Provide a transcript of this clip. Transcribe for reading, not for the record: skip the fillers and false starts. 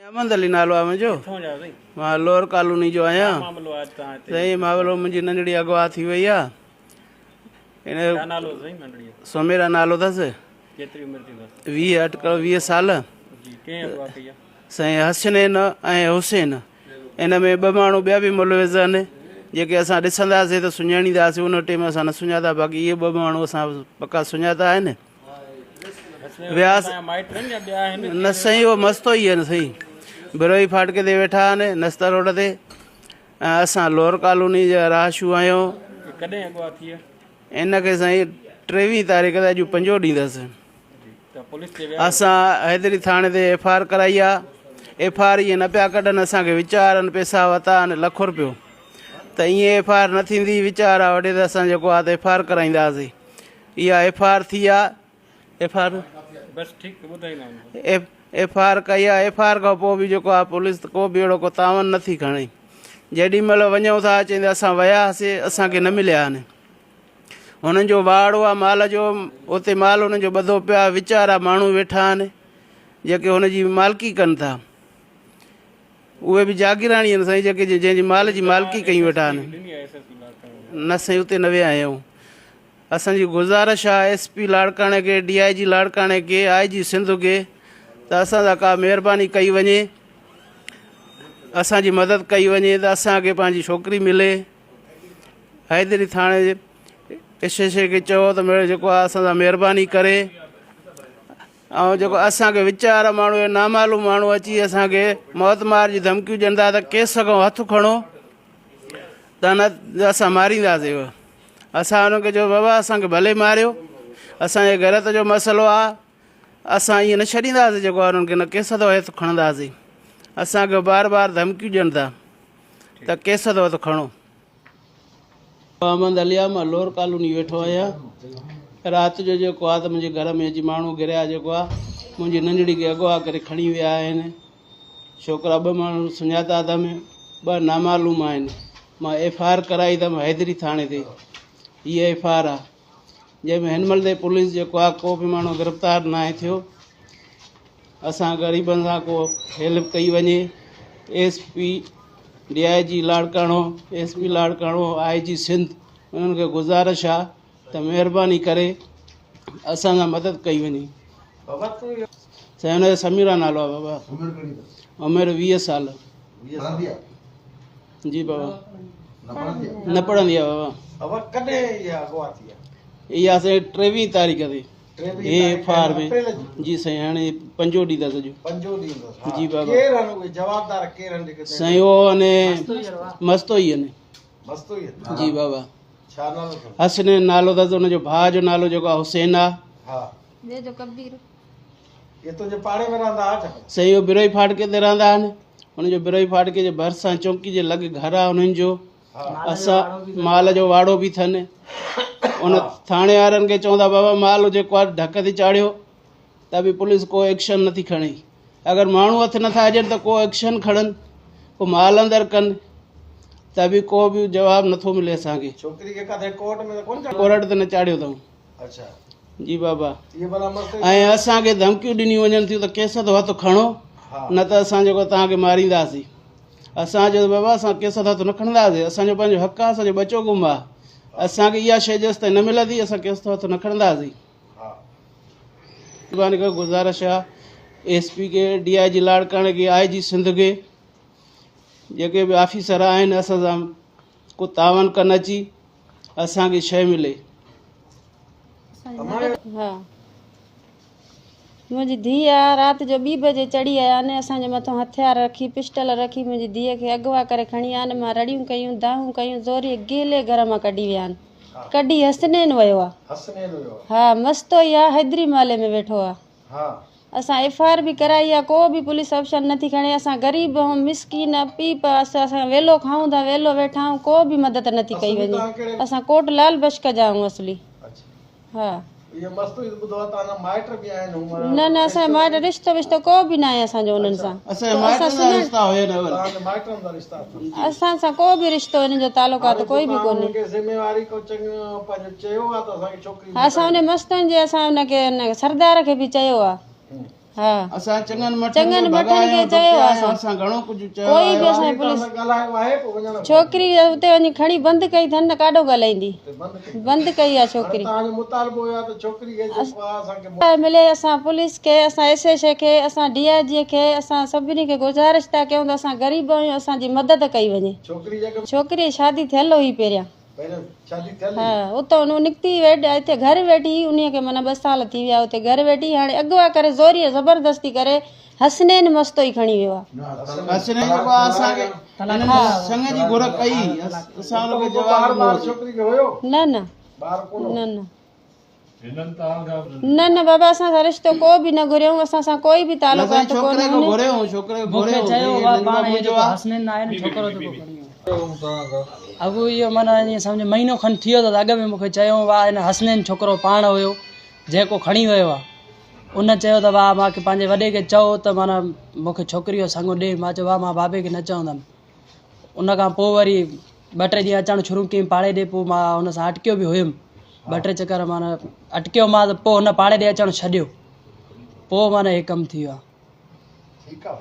احمد علي نالو آهي منهنجو. ڪٿان جا سائين؟ مان لوئر ڪالوني جو آهيان. ڇا معاملو آهي اڄ توهان هتي؟ سائين معاملو منهنجي ننڍڙي اغوا ٿي وئي آهي. ان ڇا نالو اٿس سائين ننڍڙي جو؟ سميرا نالو اٿس. ڪيتري عمر ٿيندس؟ 20 اٽڪل 20 سال. جي ڪنهن اغوا ڪئي آهي؟ سائين حسنين ۽ حسين ان ۾ ٻه ماڻهو ٻيا به ملوث آهن جيڪي اسان ڏسنداسين ته سڃاڻينداسين ان ٽيم اسان نه سڃاتا باقي اهي ٻه ماڻهو اسان پڪا سڃاتا آهن. وياس نه سائين اهو مستو ئي آهن سائين بروهي ڦاٽڪي تي ويٺا آهن نستا روڊ تي ۽ اسان لوئر ڪالوني جا رهاشو آهيون ان کي سائين 23 تاريخ تي اڄ پنجون ڏينهن اٿس اسان حيدري ٿاڻي تي ايف آر ڪرائي آ ايف آر ائين نه پيا ڪڍن اسان کي ويچارن پيسا وتا آهن لک روپيو ته ائين ايف آر نه ٿيندي ويچارا وڏي ته اسان جيڪو آ ته ايف آر ڪرائينداسين اها ايف آر ٿي آ ايف آر بس ٺيڪ ٻڌائيندا ايف ايف آر ڪئي آ ايف آر کان پوء به جيڪو آ پوليس ڪو به اهڙو ڪو تعاون نه ٿي کڻي جيڏي مهل وڃون ٿا چئين ته اسان ويا هئاسي اسان کي نه مليا آهن هنن جو واڙو آ مال جو اتي مال هنن جو ٻڌو پيو آ ويچارا ماڻهو ويٺا آهن جيڪي هن جي مالڪي ڪن ٿا اهي به جاگيراڻي آهن سائين جيڪي جنهن جي مال جي مالڪي ڪيون ويٺا آهن نه سائين اتي نه ويا آهيون اسان جي گذارش آ ايس پي لاڙڪاڻي کي ڊي I جي لاڙڪاڻي کي آء جي سنڌ کي ته اسان سان ڪا مهرباني ڪئي وڃي اسان جي مدد ڪئي وڃي ته اسان کي پنهنجي ڇوڪري ملي حيدري ٿاڻي جي ايس ايس اي کي چئو ته ميڙ جيڪو آ اسان سان مهرباني ڪري ۽ جيڪو اسان کي وچار ماڻهو نامعلوم ماڻهو اچي اسان کي موت مار جي ڌمڪيون ڏين ٿا ته ڪيس کان هٿ کڻو ته نه اسان مارينداسين اسان انهن کي چيو بابا اسان کي ڀلي ماريو اسان جي غيرت جو مسئلو آ اسان ائين نه ڇڏينداسين جيڪو انهن کي نه ڪيس ٿو هٿ کڻنداسين اسان کي بار بار ڌمڪيون ڏين ٿا ته ڪيس ٿو هٿ کڻو. محمد علي آ مان لوئر ڪالوني ويٺو آهيان رات جو جيڪو آ ته منهنجي گهر ۾ اچي ماڻهو گريا جيڪو آ منهنجي ننڍڙي کي اغوا ڪري کڻي ويا آهن ڇوڪرا ٻه ماڻهو سڃاتا اٿم ٻه نامعلوم آهن مان ايف I R ڪرائي اٿم حيدري ٿاڻي تي هيء ايف I R آ جنهن ۾ هن مهل تائين پوليس جيڪو آ ڪو به ماڻهو گرفتار ناهي ٿيو اسان غريبن سان ڪو هيلپ ڪئي وڃي S P D I G Larkana S P Larkana I G Sindh انهن کي گذارش آ ته مهرباني ڪري اسان سان مدد ڪئي وڃي. سائين هن جو سميرا نالو آهي بابا. عمر 20 سال. جي بابا. نه پڙهندي آهي بابا. بابا ڪڏهن اها اغوا ٿي آهي؟ اها سائين 23 تاريخ تي. هي ايف آر ۾ جي سائين هاڻي پنجون ڏينهن اٿس اڄ. پنجون ڏينهن اٿس. جي بابا. ڪير آهن اهي جوابدار ڪير آهن جيڪي سائين اهو اني مستوئي آهن. مستوئي آهن. جي بابا. ڇا نالو اٿس؟ حسنين نالو اٿس ان جو ڀاء جو نالو جيڪو آهي حسين آهي. ها. ٻئي جو ڪبير. اهي تنهنجي پاڙي ۾ رهندا ها ڇا؟ سائين اهو بروهي ڦاٽڪي تي رهندا آهن. ان جو بروهي ڦاٽڪي جي ڀرسان چونڪي جي لڳ گهر آهي انهن جو. اسان مال جو واڙو به اٿن. ان ٿاڻي وارن کي چوندا بابا مال جيڪو آهي ڍڪ تي چاڙهيو ته به پوليس ڪو ايڪشن نٿي کڻي. اگر ماڻهو هٿ نٿا اچن ته ڪو ايڪشن کڻن ڪو مال اندر ڪن ته به ڪو به جواب نٿو ملي اسان کي. ڇوڪري کي ڪاٿي ڪورٽ ۾ ته ڪونه چاڙهيو؟ ڪورٽ تي نه چاڙهيو اٿئون. اڇا. جي بابا. اهي ڀلا مست ۽ اسان کي ڌمڪيون ڏنيون وڃن ٿيون ته ڪيس ٿو هٿ کڻو نه ته اسان جيڪو توهان کي مارينداسين. اسان چيو ته بابا اسان ڪيس ٿو هٿ نه کڻنداسين اسان جو پنهنجو حق آهي اسان جو ٻچو گم آهي اسان کي اها شيء جيستائين نه ملندي اسان ڪيس ٿو هٿ نه کڻنداسين. مهرباني ڪري گذارش آ ايس پي کي ڊي I جي لاڙڪاڻي کي آء جي سنڌ کي جيڪي به آفيسر آهن اسان سان ڪو تعاون ڪن اچي اسان کي شيء ملي. ها منهنجي ڌيء آ رات جو ٻي بجي چڙهي آيا آهن اسان جي مٿان هٿيار رکي پسٽل رکي منهنجي ڌيء کي اغوا ڪري کڻي آيا آهن مان رڙيون ڪيون دانهون ڪيون زوريء گهلي گهر مان ڪڍي ويا آهن ڪڍي حسنين ويو آ. حسنين ويو آ. ها مستو ئي آ حيدري محلي ۾ ويٺو آ. ها. اسان ايف I R به ڪرائي آ ڪو به پوليس آفيسر نٿي کڻي اسان غريب آهون مسڪين پي پ اسان ويلو کائون ٿا ويلو ويٺا آهون ڪو به مدد نٿي ڪئي اصلي وڃي توهان ڪهڙي. اسان ڪوٽ لال بشڪ جا آهون اصلي. اڇا. ها. اهي مستوئي ته ٻڌو آ توهان جا مائٽ به آهن هونء نه نه اسان جا مائٽ رشتو وشتو ڪو به ناهي اسان جو انهن سان. اسان جا مائٽن سان رشتا هين اول. توهان جا مائٽن سان رشتا اٿن. اسان سان ڪو به رشتو انهن جو تعلقات هاڻي ڪوئي به توهان ڪونهي. انهن کي ذميواري ڪو چڱو پنهنجو چيو آ ته اسان کي ڇوڪري ها اسان انهي مستوئين جي اسان ان کي ان سردار کي به چيو آ. ها. اسان چڱن مٺن چڱن کي مٺن ڀڳا کي آهيون، چيو ڍڪيا آهي آهيون، اسان گهڻو ڪجهه چيو ڪوئي آهي. به اسان جي پوليس توهان سان ڳالهايو آهي پوءِ وڃڻ کان ڇوڪري اتي وڃي کڻي بند ڪئي اٿن نه ڪاڏو ڳالهائيندي. پوءِ بند ڪئي. بند ڪئي آهي هاڻي ڇوڪري. توهان جو مطالبو اهو آهي ته ڇوڪري کي جيڪو آهي اسان کي ملي اسان پوليس کي اسان ايس ايس اي کي اسان ڊي I جي کي اسان سڀني کي گذارش ٿا ڪيون ته اسان غريب آهيون اسان جي مدد ڪئي وڃي. ڇوڪري جيڪا ڇوڪري جي شادي ٿيل هئي پهريان. پهريان شادي ٿيل ها هئي. اتان هو نڪتي ويٺ هتي گهر ويٺي انهي کي معنيٰ 2 سال ٿي ويا اتي گهر ويٺي هاڻي اغوا ڪري زوريء زبردستي ڪري حسنين مستو ئي کڻي ويو آ. حسنين جيڪو آ اسان کي هنن سڱ جي گهر ڪئي اسان ان کي جواب ٻار ڏنو ٻار هوسين. ڇوڪري کي هيو؟ نه نه. ٻار ڪونه هو. نه نه. نه نه بابا اسان سان رشتو ڪو به نه گهريائون اسان سان ڪوئي به تعلقات ڪونه ڇوڪري کي هن. گهريو ڇوڪري کي مون کي گهريو چيو هي وا ننڍڙو پاڻ هي منهنجو جيڪو آ. حسنين آهي نه ڇوڪرو جيڪو کڻي ويو اڳ اهو معنيٰ ائين سمجهه مهينو کن ٿي ويو اٿس اڳ ۾ مون کي چيو وا هن حسنين ڇوڪرو پاڻ هيو جيڪو کڻي ويو آ ان چيو ته وا مان کي پنهنجي وڏي کي چئو ته معنيٰ مون کي ڇوڪري جو سڱ ڏي مان چيو وا مان بابي کي نه چوندم ان کان پوء وري ٻه ٽي ڏينهن اچڻ شروع ڪيائين پاڙي ڏي پوء مان ان سان اٽڪيو به هيم ٻه ٽي چڪر معنيٰ اٽڪيو مان ته پوء هن پاڙي ڏي اچڻ ڇڏيو پوء معنيٰ هي ڪم ٿي ويو آهي. ٺيڪ آ.